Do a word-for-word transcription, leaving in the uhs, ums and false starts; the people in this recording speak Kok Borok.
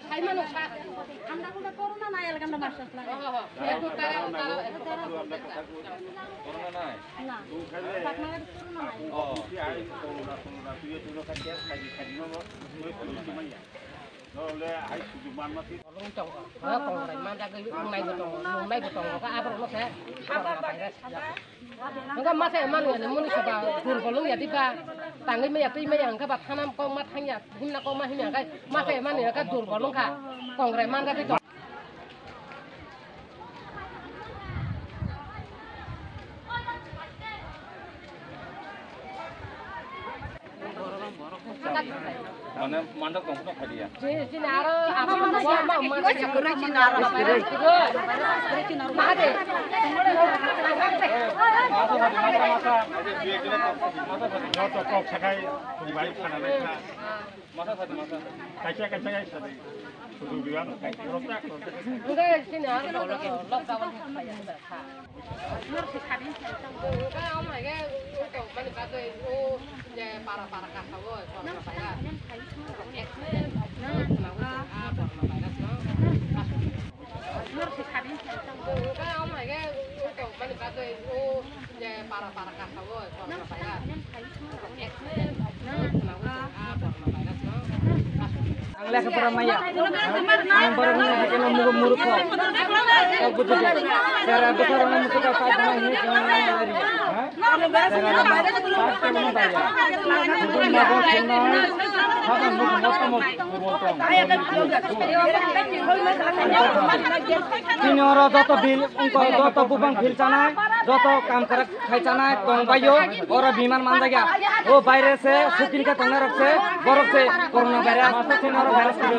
Hai mano sa, anda kuda corona na el ganda masuk na. Corona nai. Na. Sakna corona nai. Oh. Wngkha masa emang nungya ni muni soba durbol wngya diba, tangwi maya twi maya wngkha ba thana kok ma thangya himna kok ma himya wngkha masa emang nungya khe durbol wngkha kongrai manja twi tong. Mane mandok tong phano phadiya. Sini aro apa? Masa phadi masa masa. Joto kok sakai tungbai phana lai kha. Masa phadi masa. Kaisa kaisa kaisa. Sudu biwa. Enggak, sini aro lockdown. Ang lekha pora maya. Ang borok ni hake no mugo murukho. Kok buji de. Sera bwsarok no musuka pai tongma hini tongma nang nari. Ha? Sera no pas tongma bai ya. Bugun mago sungna. Hakan mugo motto mot. Tini oro joto bil, ungko joto bubang bil chanai, joto kam kwrak khai chanai tong baio, oro biman manjakya. O baire se, sukin khe tongnai rok se, borok se, corona virus, tini oro virus kwrwi.